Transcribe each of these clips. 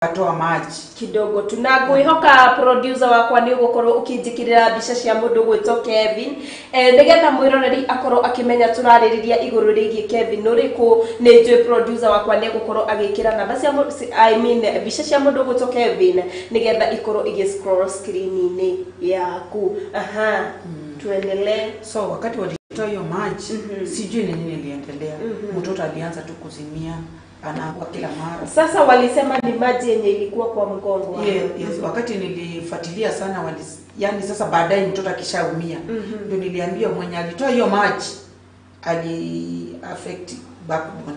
Akatoa maji kidogo tu. Na ngwihoka producer wakwa ni ugukorwo ukinjikirira mbica cia mundu gwitwo Kevin, nigetha mwiroreri akorwo akimenya turaririria iguru rigie Kevin uriku. Ni njui producer wakwa ni egukorwo agikira namba cia I mean mbica cia mundu gwitwo Kevin nigetha ikorwo igi scroll screen-ini yaku. Aha, tuendelee. So wakati walitoa hiyo maji, sijui ni nini iliendelea. Mtoto alianza tu kuzimia, anaangua kila mara. Sasa walisema ni maji yenye ilikuwa kwa mgongo. Yes, wakati nilifuatilia sana yani sasa baadaye mtoto akishaumia, ndio niliambia mwenye alitoa hiyo maji ali affect backbone.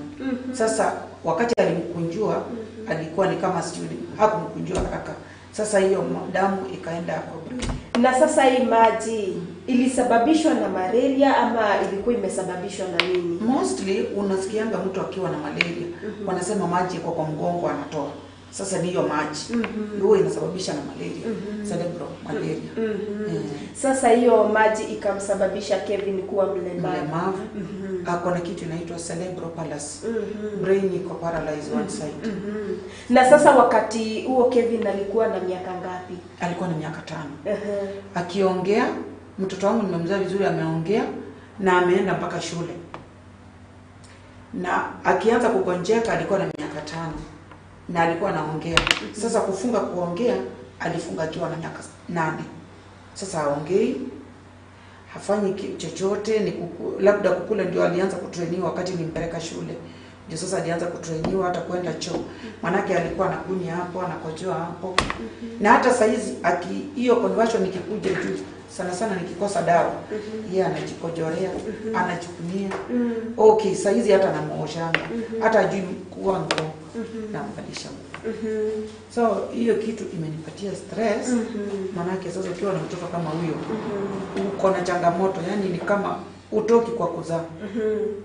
Sasa wakati alimkunjua, alikuwa ni kama sijui hakumkunjua haraka. Sasa hiyo damu ikaenda kwa brain. Na sasa hii maji ilisababishwa na malaria ama ilikuwa imesababishwa na nini? Mostly unasikianga mtu akiwa na malaria, wanasema maji iko kwa mgongo anatoa. Sasa ni hiyo maji ndio inasababisha na malaria, cerebral malaria. Sasa hiyo maji ikamsababisha Kevin kuwa mlemavu. Ako na kitu inaitwa cerebral palsy. Brain iko paralyzed one side. Na sasa wakati huo Kevin alikuwa na miaka ngapi? Alikuwa na miaka 5. Akiongea, mtoto wangu nimemzaa vizuri, ameongea na ameenda mpaka shule. Na akianza kugonjeka alikuwa na miaka 5. Na alikuwa anaongea. Sasa kufunga kuongea alifunga akiwa na miaka 8. Sasa haongei, hafanyi chochote, ni labda kukula ndio alianza kutrainiwa wakati nimpeleka shule. Ndio sasa alianza kutrainiwa hata kwenda choo. Manake alikuwa anakunya hapo, anakojoa hapo. Na hata saizi hiyo conversion ikikuja juu sana sana nikikosa dawa, yeye anajikojorea, anajikunia. Okay, saizi hata namuoshanga, hata ajui kuwa nguo, nambadilisha nguo. So hiyo kitu imenipatia stress. Manake sasa ukiwa na mtoto kama huyo, uko na changamoto, yani ni kama utoki kwa kuzaa.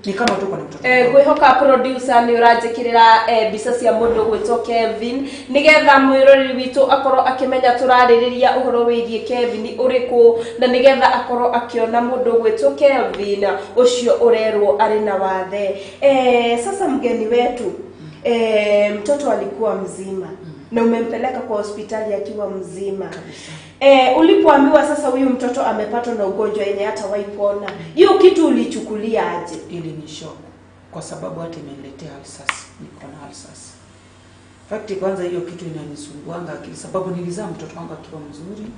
Ni kama utoka na mtoto. Ngwihoka producer ni uranjikirira mbica cia mundu gwitwo Kevin nigetha mwiroreri witu akorwo akimenya turaririria uhoro wigie Kevin uriku, na nigetha akorwo akiona mundu gwitwo Kevin ucio urerwo ari na wathe. Sasa mgeni wetu, mtoto alikuwa mzima na umempeleka kwa hospitali akiwa mzima. Ulipoambiwa sasa huyu mtoto amepatwa na ugonjwa yenye hata waipona, hiyo kitu ulichukulia aje? Ili ni shock kwa sababu hata imeniletea ulcers, niko na ulcers. Fact kwanza hiyo kitu inanisumbuanga akili sababu nilizaa mtoto wangu akiwa mzuri,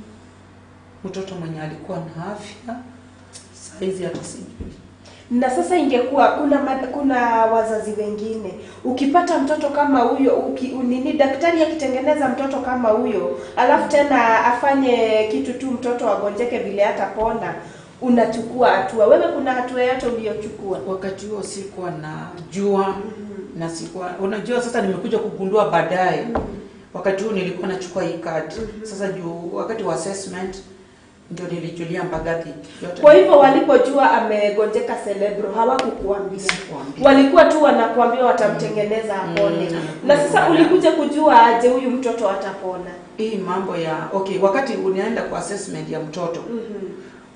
mtoto mwenye alikuwa na afya, saizi hata sijui. Na sasa ingekuwa kuna wazazi wengine, ukipata mtoto kama huyo, nini daktari akitengeneza mtoto kama huyo, alafu tena afanye kitu tu mtoto agonjeke vile hatapona, unachukua hatua. Wewe kuna hatua yote uliyochukua? Wakati huo sikuwa najua, na sikuwa unajua, sasa nimekuja kugundua baadaye. Wakati huo nilikuwa nachukua hii card. Sasa juu wakati wa assessment ndio nilijulia Mbagathi yote. Kwa hivyo walipojua amegonjeka cerebral hawakukuambia? Walikuwa tu wanakuambia watamtengeneza apone. Na sasa ulikuja kujua aje huyu mtoto atapona? Hii mambo ya okay, wakati unaenda kwa assessment ya mtoto,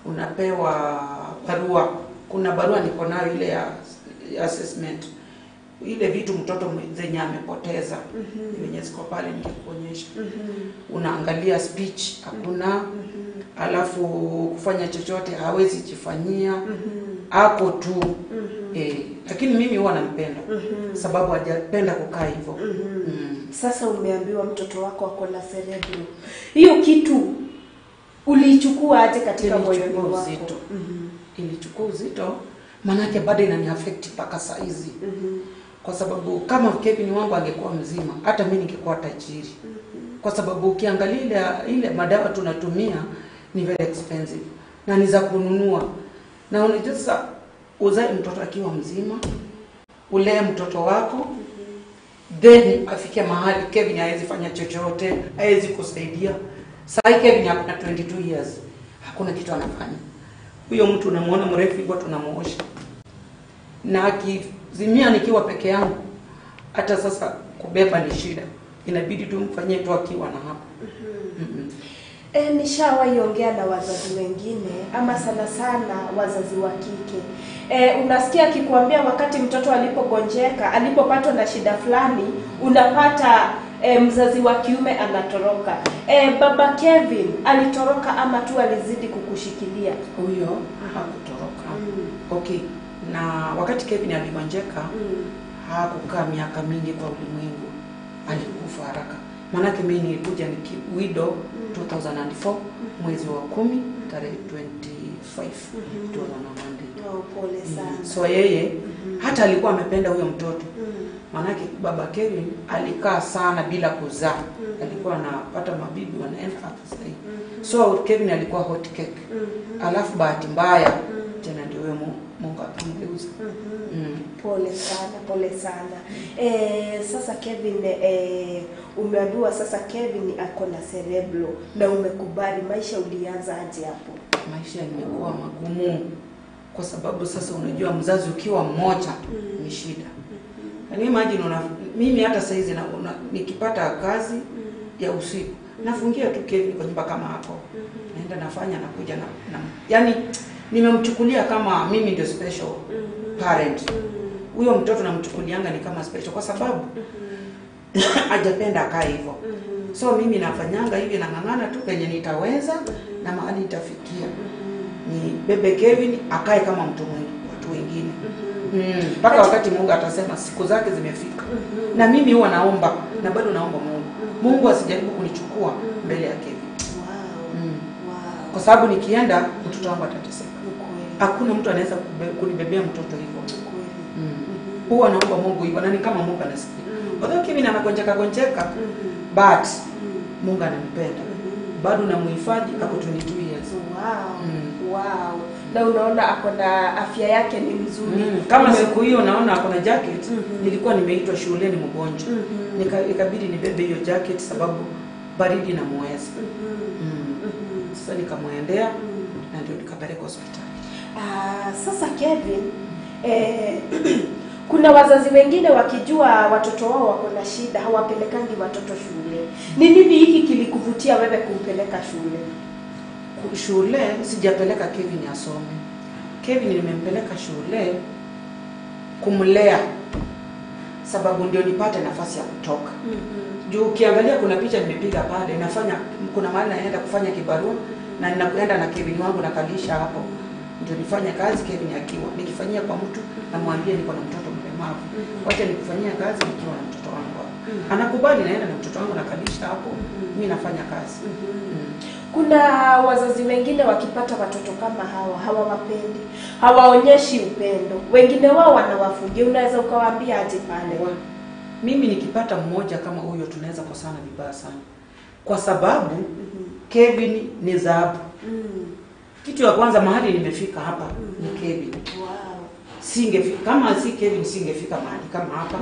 unapewa barua. Kuna barua niko nayo ile ya assessment, ile vitu mtoto zenye amepoteza, yenye ziko pale nikikuonyesha. Unaangalia speech hakuna, alafu kufanya chochote hawezi jifanyia, ako tu. Lakini mimi huwa nampenda sababu hajapenda kukaa hivyo. Sasa umeambiwa mtoto wako ako na cerebral, hiyo kitu ulichukua aje katika moyo wako? Ilichukua uzito, manake bado inaniaffect mpaka saa hizi. Kwa sababu kama Kevin wangu angekuwa mzima, hata mimi ningekuwa tajiri. Kwa sababu ukiangalia ile madawa tunatumia ni very expensive na ni za kununua. Na unajua sasa uzae mtoto akiwa mzima, ulee mtoto wako, then afike mahali Kevin hawezi fanya chochote, hawezi kusaidia. Sasa Kevin ako na 22 years, hakuna kitu anafanya. Huyo mtu unamuona mrefu hivyo tunamuosha. Na akizimia nikiwa peke yangu, hata sasa kubeba ni shida. Inabidi tumfanyie tu akiwa na hapa. Nishawahi ongea na wazazi wengine, ama sana sana wazazi wa kike. Unasikia akikwambia wakati mtoto alipogonjeka, alipopatwa na shida fulani, unapata Mzazi wa kiume anatoroka. Baba Kevin alitoroka ama tu alizidi kukushikilia? Huyo hakutoroka. Okay. Na wakati Kevin aligonjeka, hakukaa miaka mingi kwa ulimwengu, alikufa haraka. Maanake mimi nilikuja nikiwidow 2004 mwezi wa 10 tarehe 25 it was on a Monday. Oh, pole sana. So yeye hata alikuwa amependa huyo mtoto. Maanake baba Kevin alikaa sana bila kuzaa. Alikuwa anapata mabibi wanaenda hapo sasa. So Kevin alikuwa hot cake. Alafu bahati mbaya tena ndio huyo Mungu akamgeuza. Pole sana, pole sana. Sasa Kevin, umeambiwa sasa Kevin ako na cerebral na umekubali. Maisha ulianza aje hapo? Maisha yamekuwa magumu kwa sababu sasa unajua mzazi ukiwa mmoja ni shida. Yaani imagine mimi hata saizi nikipata kazi ya usiku nafungia tu Kevin kwa nyumba kama hapo. Naenda nafanya nakuja na yani nimemchukulia kama mimi ndio special parent. Huyo mtoto namchukulianga ni kama special kwa sababu hajapenda akae hivyo. So mimi nafanyanga hivi, nang'ang'ana tu penye nitaweza na mahali nitafikia. Ni bebe Kevin akae kama mtu mwingine, watu wengine. Mpaka wakati Mungu atasema siku zake zimefika. Na mimi huwa naomba na bado naomba Mungu. Mungu asijaribu kunichukua mbele ya Kevin. Wow. Wow. Kwa sababu nikienda mtoto wangu atateseka. Hakuna mtu anaweza kunibebea mtoto hivyo. Huwa naomba Mungu hivyo na ni kama Mungu anasikia. Although Kevin anagonjeka gonjeka, but Mungu anampenda. Bado namuhifadhi ako 22 years. Wow. Wow. Na unaona ako na afya yake ni mzuri. Kama siku hiyo naona ako na jacket, nilikuwa nimeitwa shuleni mgonjwa. Ikabidi nibebe hiyo jacket sababu baridi na muweza. Sasa nikamwendea na ndio nikapeleka hospitali. Sasa Kevin, kuna wazazi wengine wakijua watoto wao wako na shida hawapelekangi watoto shule. Ni nini hiki kilikuvutia wewe kumpeleka shule? Shule sijapeleka Kevin asome. Kevin nimempeleka shule kumlea sababu ndio nipate nafasi ya kutoka. Juu ukiangalia kuna picha nimepiga pale, nafanya kuna mahali naenda kufanya kibarua na ninakwenda na Kevin wangu nakalisha hapo. Ndio nifanye kazi Kevin akiwa. Nikifanyia kwa mtu namwambia niko na mtoto mlemavu. Wacha nikufanyia kazi nikiwa na mtoto wangu hapo. Anakubali, naenda na mtoto wangu nakalisha hapo. Mimi nafanya kazi. Kuna wazazi wengine wakipata watoto kama hawa hawawapendi, hawaonyeshi upendo. Wengine wao wanawafungia. Unaweza ukawaambia aje pale? Mimi nikipata mmoja kama huyo tunaweza kosana vibaya sana. Kwa sababu Kevin ni dhahabu. Kitu ya kwanza mahali nimefika hapa ni Kevin. Wow. Singefika kama si Kevin, singefika mahali kama hapa.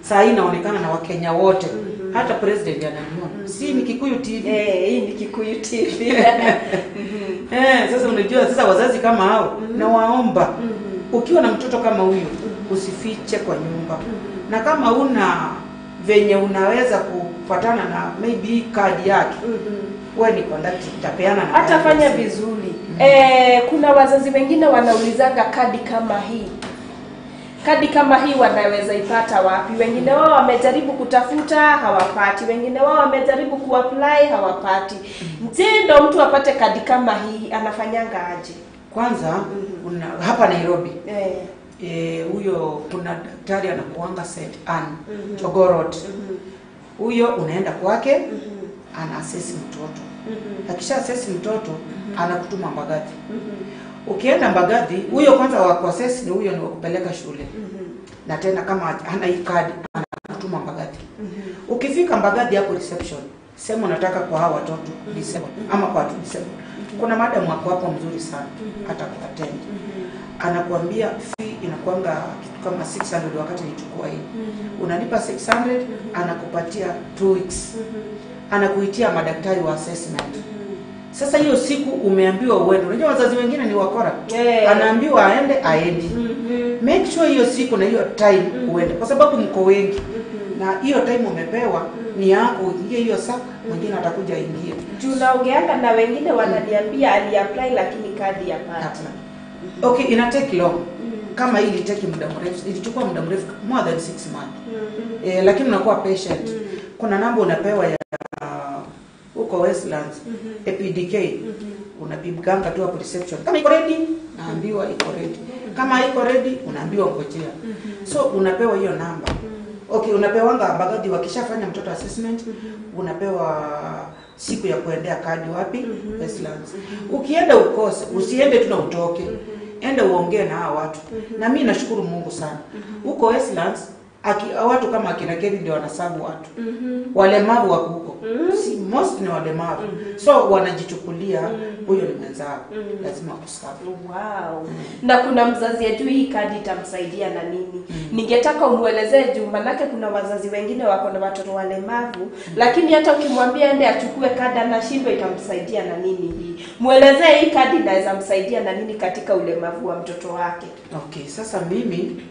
Saa hii naonekana na Wakenya wote. Hata president ananiona. Si ni Kikuyu TV. Hii ni Kikuyu TV. Sasa unajua sasa wazazi kama hao na waomba. Ukiwa na mtoto kama huyo usifiche kwa nyumba. Na kama una venye unaweza kufuatana na maybe kadi yake. Wewe ni contact utapeana na atafanya vizuri. Kuna wazazi wengine wanaulizanga kadi kama hii. Kadi kama hii wanaweza ipata wapi? Wengine wao wamejaribu kutafuta hawapati, wengine wao wamejaribu kuapply hawapati. Je, ndo mtu apate kadi kama hii anafanyanga aje? Kwanza hapa Nairobi. Huyo kuna daktari anakuanga St. Anne Jogorot. Huyo unaenda kwake ana assess mtoto. Akisha assess mtoto anakutuma Mbagathi. Ukienda Mbagathi, huyo kwanza wa kuassess ni huyo ni wa kupeleka shule. Na tena kama hana hii kadi anakutuma Mbagathi. Ukifika Mbagathi hapo reception, sema unataka kwa hawa watoto disabled ama kwa watu disabled. Kuna madam wako hapo mzuri sana atakuattend. Anakuambia fee inakuanga kitu kama 600 wakati nichukua hii. Unalipa 600, anakupatia 2 weeks. Anakuitia madaktari wa assessment. Sasa hiyo siku umeambiwa uende. Unajua wazazi wengine ni wakora. Anaambiwa aende, aendi. Make sure hiyo siku na hiyo time uende kwa sababu mko wengi. Na hiyo time umepewa ni yako, uingie hiyo saa, mwingine atakuja ingie. Tunaongeanga na wengine wananiambia ali-apply lakini kadi hapati. Okay, ina take long. Kama hii ilitake muda mrefu, ilichukua muda mrefu more than 6 months. Lakini unakuwa patient. Kuna namba unapewa ya huko Westlands, APDK. Unapiganga tu hapo reception. Kama iko ready, naambiwa iko ready. Kama iko ready, unaambiwa ngojea. So unapewa hiyo namba. Okay, unapewanga bagadi wakishafanya mtoto assessment, unapewa siku ya kuendea kadi wapi? Westlands. Ukienda ukose, usiende tu na utoke. Enda uongee na hawa watu. Na mimi nashukuru Mungu sana. Huko Westlands watu kama akina Kevin ndio wanasabu watu. Walemavu wako huko. Si most ni walemavu. So wanajichukulia huyo ni mwenzao. Lazima akusabu. Wow. Na kuna mzazi ajui hii kadi itamsaidia na nini. Ningetaka umuelezee juu manake kuna wazazi wengine wako na watoto walemavu, lakini hata ukimwambia ende achukue kadi anashindwa itamsaidia na nini hii. Muelezee hii kadi inaweza msaidia na nini katika ulemavu wa mtoto wake. Okay, sasa mimi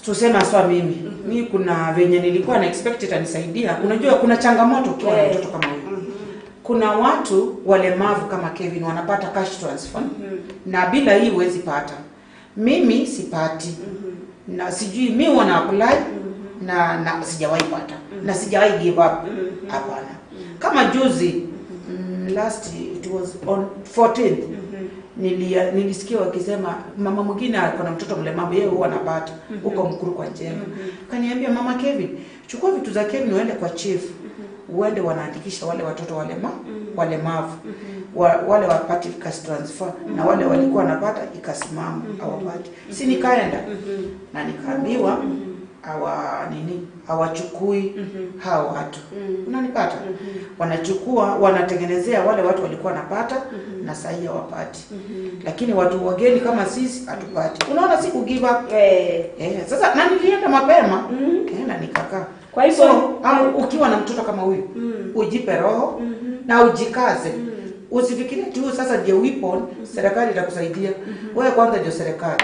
tuseme sawa mimi. Mimi kuna venye nilikuwa na expect itanisaidia. Unajua kuna changamoto ukiwa na mtoto kama huyu. Kuna watu walemavu kama Kevin wanapata cash transfer. Na bila hii huwezi pata. Mimi sipati. Na sijui mimi wana apply na sijawahi pata. Na sijawahi give up. Hapana. Kama juzi last it was on 14th. Nilisikia wakisema mama mwingine alikuwa na mtoto mlemavu, yeye huwa anapata huko Mkuru kwa Njema. Kaniambia mama Kevin, chukua vitu za Kevin uende kwa chief. Uende wanaandikisha wale watoto walemavu. Wale wapati cash transfer na wale walikuwa wanapata ikasimama hawapati. Si nikaenda na nikaambiwa hawachukui hao watu. Unanipata? Wanachukua, wanatengenezea wale watu walikuwa wanapata na sasa hawapati. Lakini watu wageni kama sisi hatupati. Unaona siku give up. Sasa na nilienda mapema na nikakaa. Kwa hivyo so, ukiwa na mtoto kama huyu, ujipe roho na ujikaze. Usifikirie tu sasa ndio weapon serikali itakusaidia. Wewe kwanza ndio serikali.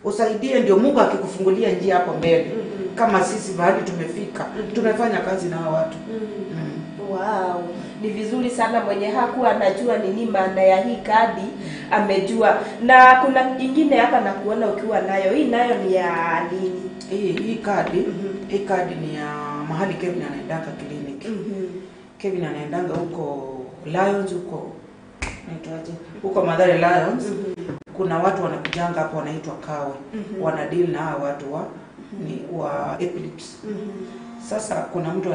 Usaidie ndio Mungu akikufungulia njia hapo mbele. Kama sisi mahali tumefika, tumefanya kazi na hawa watu. Wow, ni vizuri sana. Mwenye hakuwa anajua nini maana ya hii kadi amejua. Na kuna nyingine hapa na kuona ukiwa nayo. Hii nayo ni ya nini? Hii kadi, hii kadi ni ya mahali Kevin anaendanga clinic. Kevin anaendanga huko Lions, huko naitwaje? Huko Mathare Lions. Kuna watu wanakujanga hapo wanaitwa Kawe. Wana deal na hawa watu wa epilepsy. Sasa kuna mtu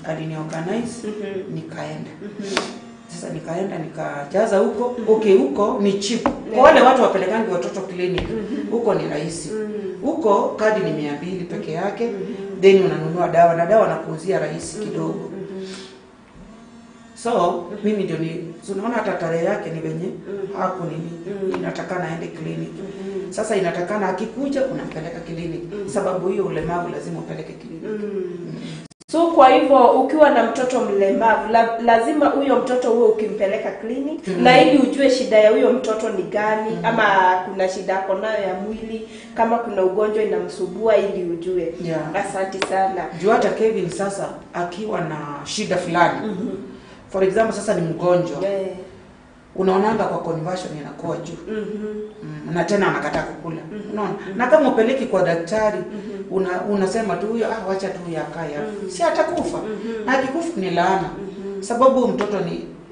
alini organize nikaenda. Sasa nikaenda nikajaza huko. Okay, huko ni cheap. Kwa wale watu wapelekangi watoto clinic, huko ni rahisi. Huko kadi ni 200 peke yake. Then unanunua dawa na dawa nakuuzia rahisi kidogo. So mimi ndio ni unaona hata tarehe yake ni venye hapo nini inatakana aende clinic. Sasa inatakana akikuja unampeleka clinic. Sababu hiyo ulemavu lazima upeleke clinic. So kwa hivyo ukiwa na mtoto mlemavu lazima huyo mtoto uwe ukimpeleka clinic na ili ujue shida ya huyo mtoto ni gani, ama kuna shida ako nayo ya mwili, kama kuna ugonjwa inamsubua ili ujue. Asante sana. Juu hata Kevin sasa akiwa na shida fulani. For example sasa ni mgonjwa. Unaonanga kwa conversion inakuwa juu. Na tena anakataa kukula. Unaona? Na kama upeleki kwa daktari, unasema tu huyo wacha tu huyo akae hapo. Si atakufa. Na akikufa ni laana. Sababu mtoto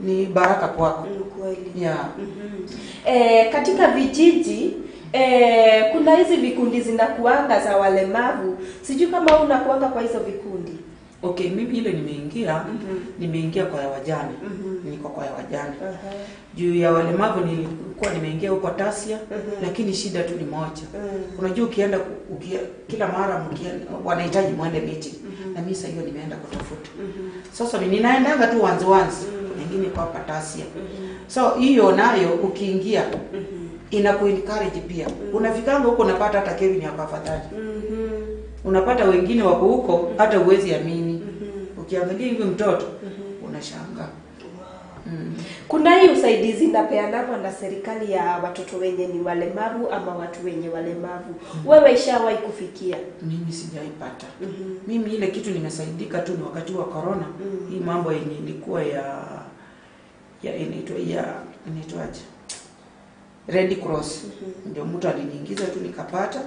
ni baraka kwako. Kweli. Katika vijiji kuna hizi vikundi zinakuanga za walemavu. Sijui kama unakuanga kwa hizo vikundi. Okay, mimi ile nimeingia, nimeingia kwa ya wajane. Niko kwa ya wajane. Juu ya walemavu nilikuwa nimeingia huko Tasia, lakini shida tu ni moja. Unajua ukienda kila mara wanahitaji muende meeting. Na mimi sasa hiyo nimeenda kutafuta. Sasa ninaendanga tu once once, nyingine kwa hapa Tasia. So hiyo nayo ukiingia inaku-encourage pia. Unafikanga huko unapata hata Kevin hapa afadhali. Unapata wengine wako huko hata uwezi amini. Ukiangalia hivi mtoto unashangaa. Kuna hii usaidizi inapeanwa na serikali ya watoto wenye ni walemavu ama watu wenye walemavu. Wewe ishawahi kufikia? Mimi sijaipata. Mimi ile kitu nimesaidika tu ni wakati wa corona. Hii mambo yenye ilikuwa ya inaitwaje? Red Cross. Ndio mtu aliniingiza tu nikapata,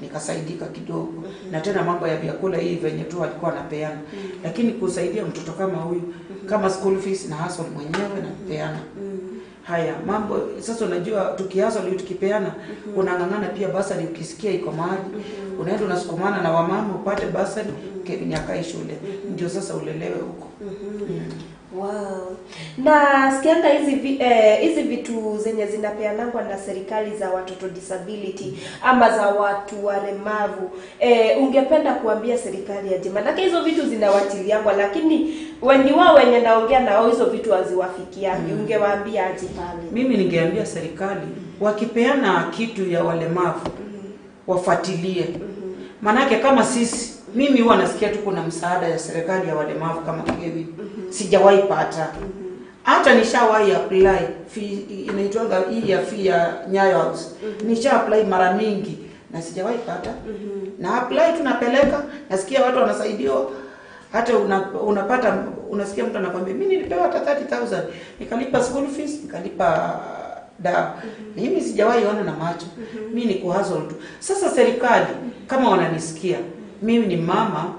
nikasaidika kidogo. Na tena mambo ya vyakula hii venye tu alikuwa anapeana. Lakini kusaidia mtoto kama huyu, kama school fees na hustle mwenyewe na peana. Haya mambo sasa, unajua tukihustle tukipeana, unang'ang'ana pia basari, ukisikia iko mahali unaenda unasukumana na wamama upate basari, Kevin akae shule. Ndio sasa ulelewe huko. Wow. Na sikianga hizi hizi vitu zenye zinapeanangwa na serikali za watoto disability ama za watu walemavu, ungependa kuambia serikali aje? Maanake hizo vitu zinawachiliangwa, lakini wengi wao wenye naongea nao hizo vitu haziwafikiangi. Ungewaambia aje pale? Mimi ningeambia serikali wakipeana kitu ya walemavu wafuatilie. Manake kama sisi, mimi huwa nasikia tu kuna msaada ya serikali ya walemavu kama Kevin. Sijawahi pata. Hata nishawahi apply fee, inaitwanga hii ya fee ya Nyayo House. Nisha apply mara mingi na sijawahi pata. Na apply tunapeleka, nasikia watu wanasaidiwa. Hata unapata unasikia mtu anakwambia mimi nilipewa hata 30,000 nikalipa school fees, nikalipa dawa. Mimi sijawahi ona na macho. Mimi ni kuhustle tu. Sasa serikali kama wananisikia, mimi ni mama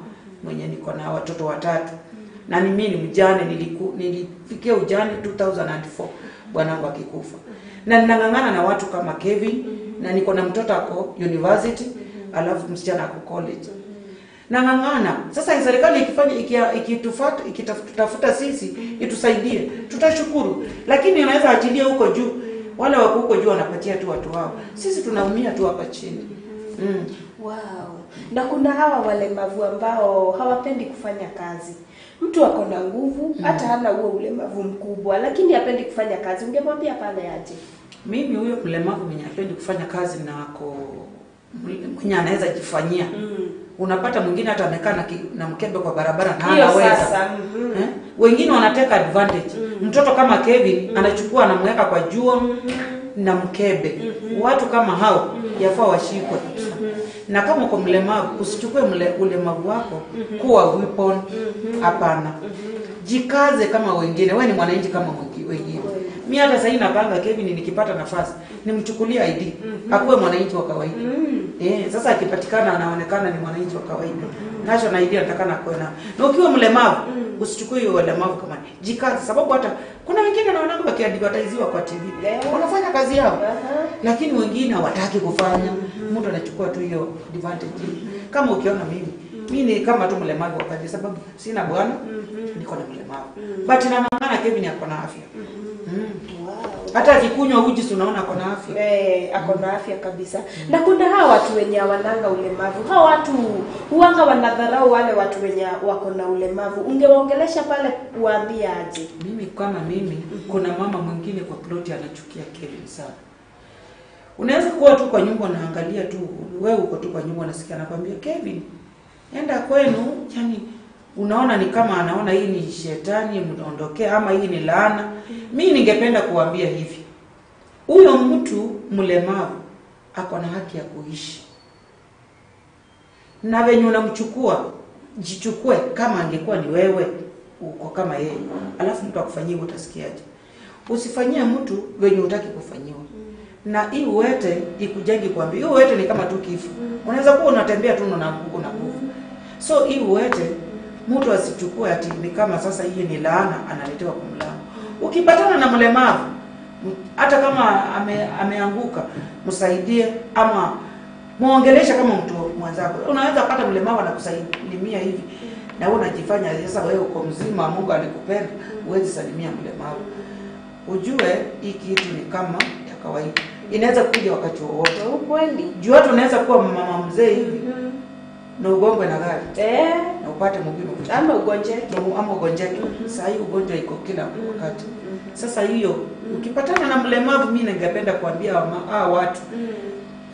mwenye niko na watoto watatu. Na ni mimi ni mjane, nilifikia ujane 2004 bwanangu akikufa. Na ninang'ang'ana na watu kama Kevin, na niko na mtoto ako university, alafu msichana ako college. Nang'ang'ana. Sasa serikali ikifanya ikitafuta sisi itusaidie, tutashukuru. Lakini inaweza achilia huko juu. Wale wako huko juu wanapatia tu watu wao. Sisi tunaumia tu hapa chini. Wow. Na kuna hawa walemavu ambao hawapendi kufanya kazi. Mtu ako na nguvu, hata hana huo ulemavu mkubwa, lakini hapendi kufanya kazi. Ungemwambia pale aje? Mimi huyo mlemavu mwenye hapendi kufanya kazi na ako mwenye anaweza jifanyia. Unapata mwingine hata amekaa na mkebe kwa barabara na anaweza. Wengine wanateka advantage. Mtoto kama Kevin anachukua anamweka kwa jua na mkebe. Watu kama hao yafaa washikwe. Na kama uko mlemavu usichukue ulemavu wako kuwa weapon. Hapana. Jikaze kama wengine. Wewe ni mwananchi kama wengine. Mimi hata sasa napanga Kevin nikipata nafasi nimchukulie ID akuwe mwananchi wa kawaida. Sasa akipatikana anaonekana ni mwananchi wa kawaida. National ID anatakana kuwe na. Na ukiwa mlemavu usichukue hiyo ulemavu kama jikaze, sababu hata kuna wengine naona wakiadvertisiwa kwa TV wanafanya kazi yao. Lakini wengine hawataki kufanya. Mtu anachukua tu hiyo advantage. Kama ukiona mimi ni kama tu mlemavu wakati, sababu sina bwana, niko na mlemavu. But na Kevin ako na afya. Wow. Hata akikunywa uji unaona ako na afya. Ako na afya kabisa. Na kuna hawa watu wenye wananga ulemavu. Hawa watu huanga wanadharau wale watu wenye wako na ulemavu. Ungewaongelesha pale uambie aje? Mimi kama mimi, kuna mama mwingine kwa ploti anachukia Kevin sana. Unaweza kuwa tu kwa nyumba unaangalia tu, wewe uko tu kwa nyumba unasikia anakuambia Kevin, enda kwenu, yani unaona ni kama anaona hii ni shetani mondokee ama hii ni laana. Mimi ningependa kuambia hivi. Huyo mtu mlemavu ako na haki ya kuishi. Na venye unamchukua, jichukue kama angekuwa ni wewe uko kama yeye. Alafu mtu akufanyie utasikiaje? Usifanyie mtu venye hutaki kufanyiwa. Na hii uwete ikujengi kwambia. Hii uwete ni kama tu kifo. Unaweza kuwa unatembea tu na unakufa. So hii uwete mtu asichukue ati ni kama sasa hii ni laana analetewa kwa mlango. Ukipatana na mlemavu hata kama ameanguka, msaidie ama muongeleshe kama mtu mwenzako. Unaweza pata mlemavu anakusalimia hivi na wewe unajifanya sasa wewe uko mzima, Mungu alikupenda, huwezi salimia mlemavu. Ujue hii kitu ni kama ya kawaida. Inaweza kuja wakati wowote. Kweli. Juu watu unaweza kuwa mama mzee hivi na ugongwe na gari. Na upate mguu ama ugonjeke. Ama ugonjeke. Sasa hii ugonjwa iko kila wakati. Sasa hiyo ukipatana na mlemavu, mimi ningependa kuambia watu.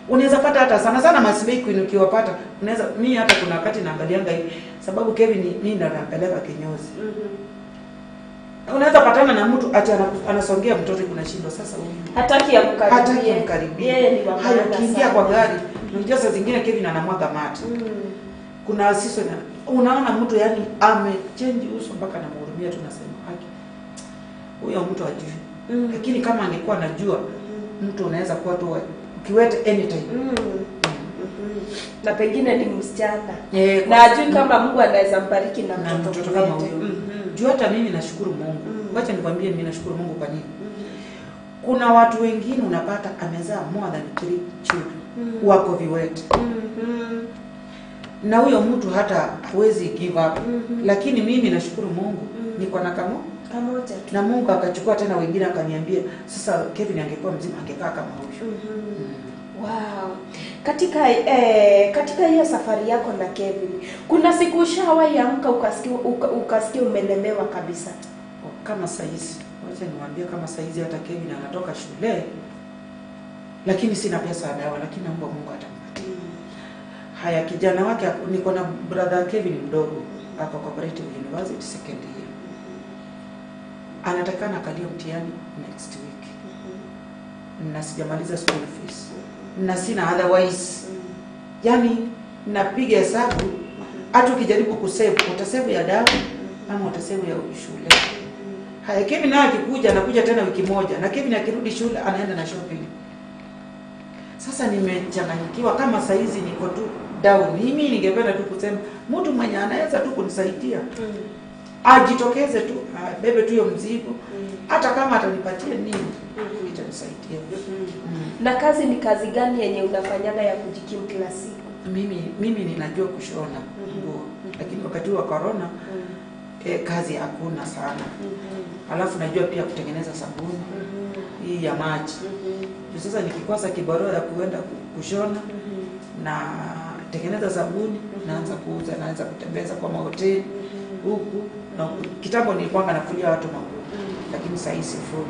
Unaweza pata hata sana sana maslay queen ukiwapata, unaweza mimi hata kuna wakati naangalianga hivi sababu Kevin mimi ndo nampeleka kinyozi. Unaweza patana na mtu acha anasongea mtoto kuna shindo sasa huyu. Hataki amkaribie. Hataki amkaribie. Yeye ni wa Hayo maana kiingia sana. kwa gari. Unajua saa zingine Kevin anamwaga mate. Kuna sisi unaona mtu yani amechange uso mpaka anamhurumia, tunasema haki. Huyo mtu hajui. Lakini kama angekuwa anajua Mtu unaweza kuwa tu kiwete anytime. Na pengine ni msichana. Na ajui kama Mungu anaweza mbariki na mtoto kama huyo. Juu hata mimi nashukuru Mungu. Wacha nikwambie mimi nashukuru Mungu kwa nini? Kuna watu wengine unapata amezaa more than 3 children. Wako viwete. Na huyo mtu hata hawezi give up. Lakini mimi nashukuru Mungu niko na kama kamoja tu. Na Mungu akachukua tena wengine akaniambia sasa Kevin angekuwa mzima angekaa kama huyo. Wow. Katika hiyo safari yako na Kevin, kuna siku ushawahi amka ukasikia umelemewa kabisa? Kama saizi, wacha niwaambie kama saizi hata Kevin anatoka shule lakini sina pesa ya dawa, lakini naomba Mungu atampatia. Haya, kijana wake, niko na brother Kevin mdogo ako Cooperative University second year. Anatakana akalie mtihani next week. Na sijamaliza school fees. Na sina otherwise. Yaani napiga hesabu, hata ukijaribu kusave, utasave ya dawa ama utasave ya shule. Haya, Kevin naye akikuja anakuja tena wiki moja, na Kevin akirudi shule anaenda na shopping. Sasa nimechanganyikiwa, kama saizi niko tu down. Mimi ningependa tu kusema mtu mwenye anaweza tu kunisaidia ajitokeze tu, bebe tu hiyo mzigo. Hata kama atanipatia nini itanisaidia. Na kazi ni kazi gani yenye unafanyanga ya kujikimu kila siku? Mimi ninajua kushona nguo, lakini wakati wa corona kazi hakuna sana. Alafu najua pia kutengeneza sabuni hii ya maji. Sasa nikikosa kibarua ya kuenda kushona na tengeneza sabuni, naanza kuuza, naanza kutembeza kwa mahoteli huku. Na kitambo nilikuwa nafulia watu manguo, lakini sasa hivi sifuri.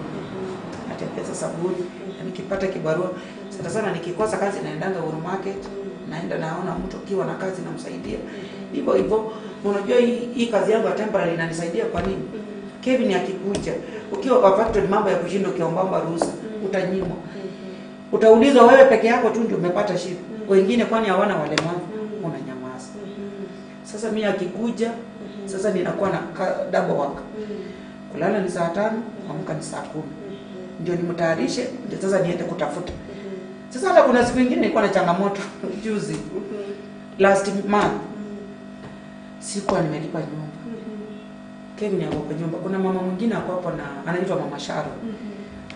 Natembeza sabuni, na nikipata kibarua sana sana nikikosa kazi naendanga Uhuru Market, naenda naona mtu akiwa na kazi namsaidia. Hivyo hivyo. Unajua hii kazi yangu ya temporary inanisaidia kwa nini? Kevin akikuja, ukiwa kwa factory mambo ya kushinda ukiomba ruhusa, utanyimwa. Utaulizwa wewe peke yako tu ndio umepata shida. Wengine kwani hawana walemavu, unanyamaza. Sasa mimi akikuja, sasa ninakuwa na double work. Kulala ni saa 5, kuamka ni saa 10. Ndio nimtayarishe, ndio sasa niende kutafuta. Sasa hata kuna siku nyingine nilikuwa na changamoto juzi. Last month. Sikuwa nimelipa nyumba. Kevin yuko kwa nyumba. Kuna mama mwingine hapo hapo na anaitwa Mama Sharo.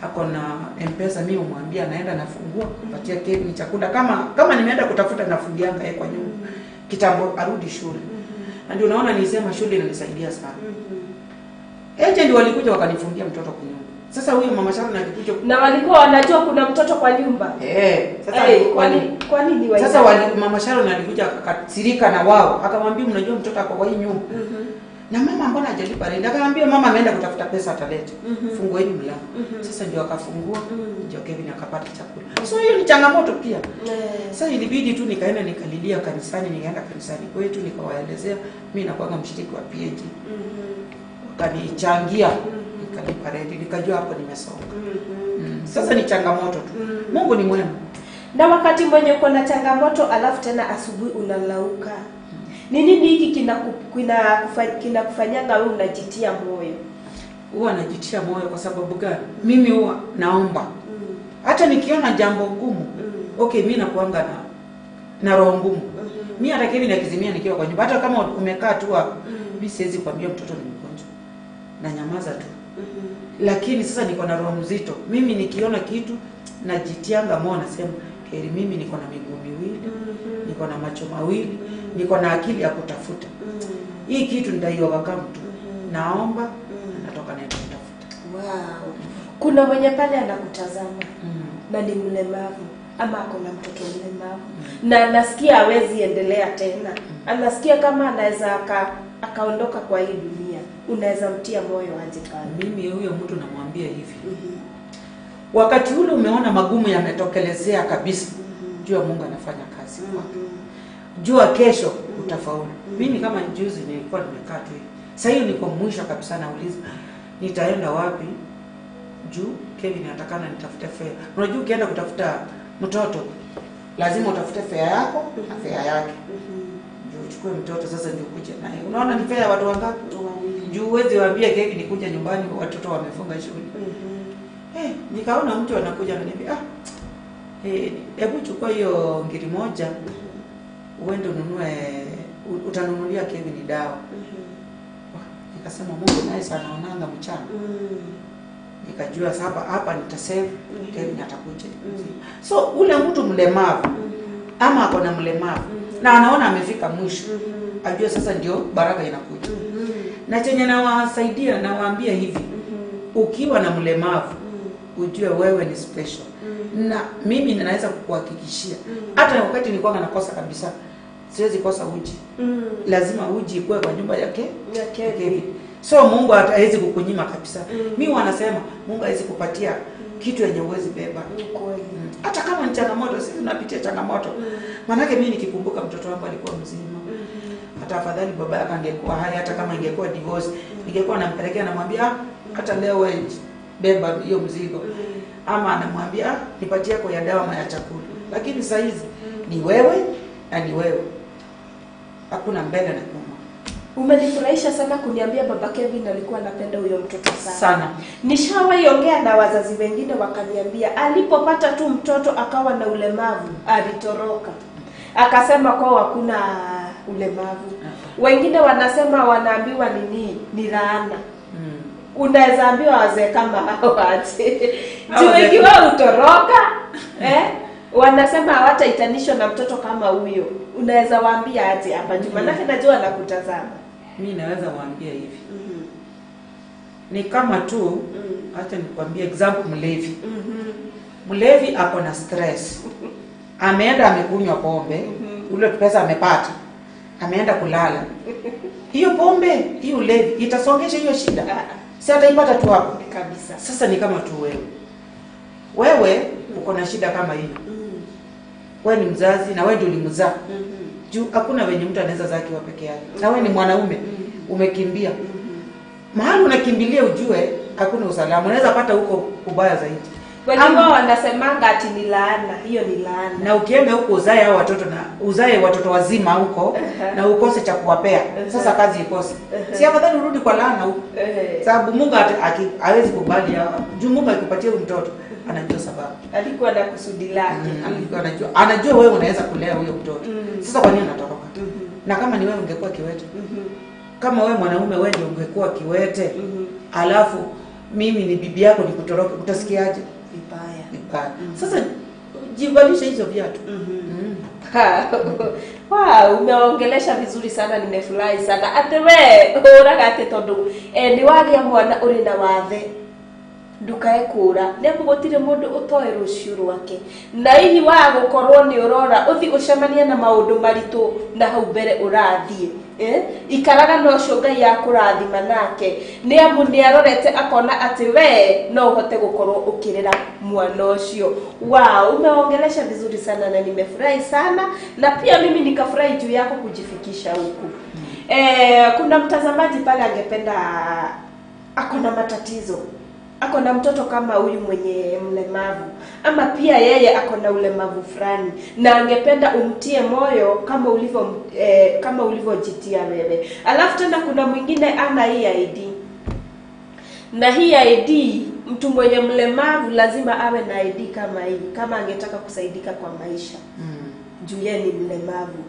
Ako na M-Pesa, mimi umwambia naenda nafungua kupatia Kevin chakula. Kama nimeenda kutafuta nafungianga yeye kwa nyumba. Kitambo arudi shule. Na ndio unaona nilisema shule inanisaidia sana. Agent walikuja wakanifungia mtoto kwa nyumba. Sasa huyo Mama Sharo na alikuja na walikuwa wanajua kuna mtoto kwa nyumba. Sasa kwa nini wao? Sasa Mama Sharo na alikuja akakasirika na wao. Akamwambia mnajua mtoto ako kwa hii nyumba. Na mama mbona hajalipa rent? Akamwambia mama ameenda kutafuta pesa ataleta. Fungueni mlango. Sasa ndio akafungua, ndio Kevin akapata chakula. So hiyo ni changamoto pia. Sasa ilibidi tu nikaenda nikalilia kanisani, nikaenda kanisani kwetu nikawaelezea mimi nakuanga mshiriki wa PAG. Wakanichangia nikalipa rent, nikajua hapo nimesonga. Sasa ni changamoto tu. Mungu ni mwema. Na wakati mwenye uko na changamoto alafu tena asubuhi unalauka. Ni nini hiki kinakufanyanga wewe unajitia moyo? Huwa najitia moyo kwa sababu gani? Mimi huwa naomba. Hata nikiona jambo gumu, okay, mimi nakuanga na roho ngumu. Mimi hata Kevin akizimia nikiwa kwa nyumba, hata kama umekaa tu hapo, mimi siwezi kuambia mtoto ni mgonjwa. Na nyamaza tu. Lakini sasa niko na roho mzito. Mimi nikiona kitu najitianga moyo, nasema heri mimi niko na miguu miwili, niko na macho mawili, niko na akili ya kutafuta. Hii kitu nitaioga kama mtu. Naomba, natoka naenda kutafuta. Wow. Kuna mwenye pale anakutazama na ni mlemavu ama ako na mtoto mlemavu na anasikia hawezi endelea tena. Anasikia kama anaweza akaondoka kwa hii dunia. Unaweza mtia moyo aje pale? Mimi huyo mtu namwambia hivi. Wakati ule umeona magumu yametokelezea kabisa, jua Mungu anafanya kazi kwako. Jua kesho utafaulu. Mimi kama juzi nilikuwa nimekaa tu hivi. Sasa hiyo niko mwisho kabisa, nauliza nitaenda wapi? Juu Kevin anatakana nitafute fare. Unajua ukienda kutafuta mtoto lazima utafute fare yako na fare yake. Juu uchukue mtoto sasa ndio ukuje naye. Unaona ni fare ya watu wangapi? Juu huwezi waambia Kevin nikuja nyumbani watoto wamefunga shule. Nikaona mtu anakuja ananiambia, hebu chukua hiyo ngiri moja uende ununue, utanunulia Kevin dawa. Nikasema Mungu naye sana anaonanga mchana. Nikajua sasa hapa nitasave, Kevin atakuja. So ule mtu mlemavu ama ako na mlemavu na anaona amefika mwisho, ajue sasa ndio baraka inakuja. Na chenye nawasaidia, nawaambia hivi, ukiwa na mlemavu ujue wewe ni special. Na mimi ninaweza kukuhakikishia, hata wakati nilikuwa nakosa kabisa, siwezi kosa uji. Lazima uji ikuwe kwa nyumba yake ya Kevin. So Mungu hawezi kukunyima kabisa. Mimi wanasema Mungu hawezi kupatia kitu yenye huwezi beba. Hata kama ni changamoto, sisi tunapitia changamoto. Manake mimi nikikumbuka mtoto wangu alikuwa mzima. Hata afadhali baba yake angekuwa hai, hata kama ingekuwa divorce, ningekuwa nampelekea namwambia hata leo wewe beba hiyo mzigo. Ama anamwambia nipatie yako ya dawa ama ya chakula. Lakini saa hizi ni wewe na ni wewe. Hakuna mbele na nyuma. Umenifurahisha sana kuniambia baba Kevin alikuwa anapenda huyo mtoto sana. Sana. Nishawahi ongea na wazazi wengine wakaniambia alipopata tu mtoto akawa na ulemavu alitoroka. Akasema kwao hakuna ulemavu. Wengine wanasema wanaambiwa nini? Ni laana. Unaweza ambiwa wazee kama hao aje. Wengi wao utoroka, wanasema hawataitanishwa na mtoto kama huyo. Unaweza waambia aje hapa juu? Maana najua anakutazama. Mimi naweza waambia hivi. Ni kama tu acha nikwambie example mlevi. Mlevi ako na stress. Ameenda amekunywa pombe, ule pesa amepata. Ameenda kulala. Hiyo pombe, hiyo ulevi itasongesha hiyo shida. Si ataipata tu hapo kabisa. Sasa ni kama tu wewe. Wewe uko na shida kama hiyo. Wewe ni mzazi na wewe ndio ulimzaa. Juu hakuna wenye mtu anaweza zaa akiwa peke yake. Na wewe ni mwanaume, umekimbia. Mahali unakimbilia ujue hakuna usalama. Unaweza pata huko kubaya zaidi. Wengine wanasemanga ati ni laana, hiyo ni laana. Na ukienda huko uzae hao watoto na uzae watoto wazima huko na ukose cha kuwapea. Sasa kazi ikose. Si afadhali urudi kwa laana huko. Sababu Mungu hawezi kubali. Juu Mungu akikupatia mtoto anajua sababu. Alikuwa na kusudi lake. Alikuwa anajua. Anajua wewe unaweza kulea huyo mtoto. Sasa kwa nini unatoroka? Na kama ni wewe ungekuwa kiwete. Kama wewe mwanaume wewe ndio ungekuwa kiwete. Alafu mimi ni bibi yako nikutoroke, utasikiaje? Vibaya. Vibaya. Sasa jivalishe hizo viatu. Wow, umeongelesha vizuri sana, nimefurahi sana. Ate we uraga ate tondu ni wagia mwana uri na wathe ndukae kura nĩ amu gũtirĩ mũndũ ũtoĩ rũciũ rwake, na hihi wa gũkorwo nĩ ũrora ũthi ũcemanie na maũndũ maritũ na hau mbere ũrathiĩ, ikaraga na ũcio Ngai akũrathima nake, nĩ amu nĩ arorete akona atĩ we no ũhote gũkorwo ũkĩrera mwana ũcio. Wow, umeongelesha vizuri sana na nimefurahi sana, na pia mimi nikafurahi juu yako kujifikisha huku. Kuna mtazamaji pale angependa, akona matatizo, ako na mtoto kama huyu mwenye mlemavu, ama pia yeye ako na ulemavu fulani, na angependa umtie moyo kama ulivyo kama ulivyojitia wewe. Alafu tena kuna mwingine ana hii ID, na hii ID mtu mwenye mlemavu lazima awe na ID kama hii, kama angetaka kusaidika kwa maisha. Juu yeye ni mlemavu.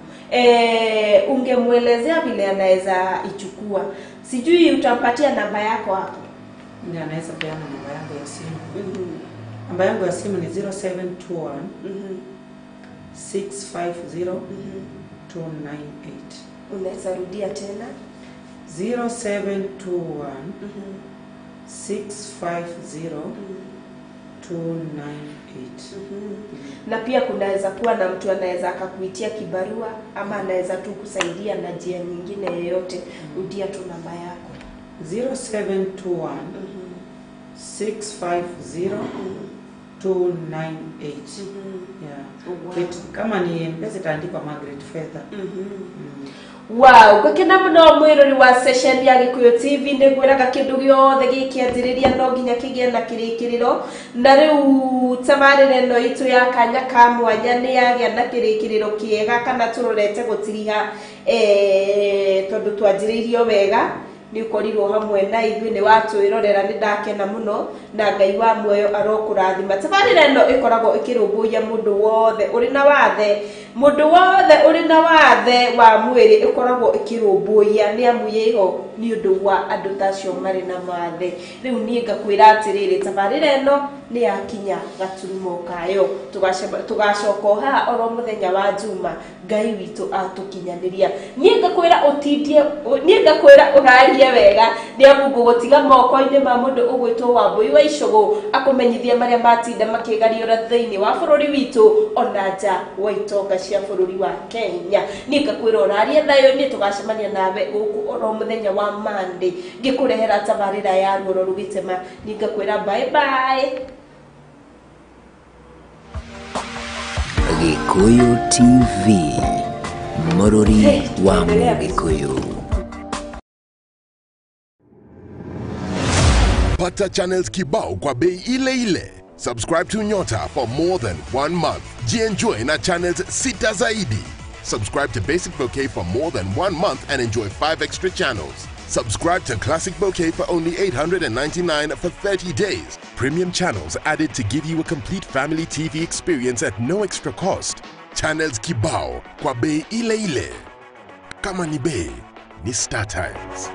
Ungemuelezea vile anaweza ichukua. Sijui utampatia namba yako hapo. Ndio, anaweza peana namba yangu ya simu. Namba yangu ya simu ni 0721 650 298. Unaweza rudia tena? 0721 650 298. Na pia kunaweza kuwa na mtu anaweza akakuitia kibarua, ama anaweza tu kusaidia na njia nyingine yoyote. Rudia tu namba yako. 0721 650 298. Yeah. Wow. Kama ni M-Pesa itaandikwa Margaret Fedha. Wow, gwakena muno mwirori wa session ya Gikuyu TV, nĩngwĩraga kĩndũ gĩothe gĩkĩanjĩrĩria no nginya kĩgĩe na kĩrĩkĩrĩro, na rĩu tabarĩra ĩno itũ ya kanya ka mwanya nĩ yagĩa na kĩrĩkĩrĩro kĩega, kana tũrorete gũtiriha, tondũ twanjĩrĩirio wega. Nĩ ũkorirwo hamwe na ithuĩ, nĩ watwĩrorera, nĩ ndakena mũno, na Ngai wa muoyo arokũrathima. Tabarĩra ĩno ĩkoragwo ĩkĩrũmbũiya mũndũ wothe ũrĩ na wathe, mũndũ wothe ũrĩ na wathe wa mwĩrĩ, ĩkoragwo ĩkĩrũmbũiya nĩ amu ĩho nĩ ũndũ wa andũ ta acio marĩ na mathe. Rĩu niĩ ngakwĩra atĩrĩrĩ, tabarĩra ĩno nĩ yakinya gaturumo kayo. Tũgacoka o haha oro mũthenya wa Juma, Ngai witũ atũkinyanĩria. Niĩ ngakwĩra ũtindie, niĩ ngakwĩra ũrarie wega, nĩ amu ngũgũtiga moko-inĩ ma mũndũ ũgwĩtwo Wambũi wa Icũgũ akũmenyithia marĩa matinda makĩgariũra thĩinĩ wa bũrũri witũ ona nja wa itonga cia bũrũri wa Kenya. Niĩ ngakwĩra ũrarie thayũ, niĩ tũgacemania nawe gũkũ oro mũthenya wa Monday ngĩkũrehera tabarĩra ya Ruoro Rũgĩtema. Niĩ ngakwĩra bye bye. Gikuyu TV, Mũrũri wa Mũgĩkũyũ. Pata channels kibao kwa bei ile ile. Subscribe to Nyota for more than 1 month. Jienjoy na channels 6 zaidi. Subscribe to Basic Bouquet for more than 1 month and enjoy 5 extra channels. Subscribe to Classic Bouquet for only 899 for 30 days. Premium channels added to give you a complete family TV experience at no extra cost. Channels kibao kwa bei ile ile. Kama ni bei, ni Star Times.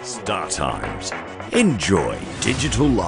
Star Times. Enjoy digital life.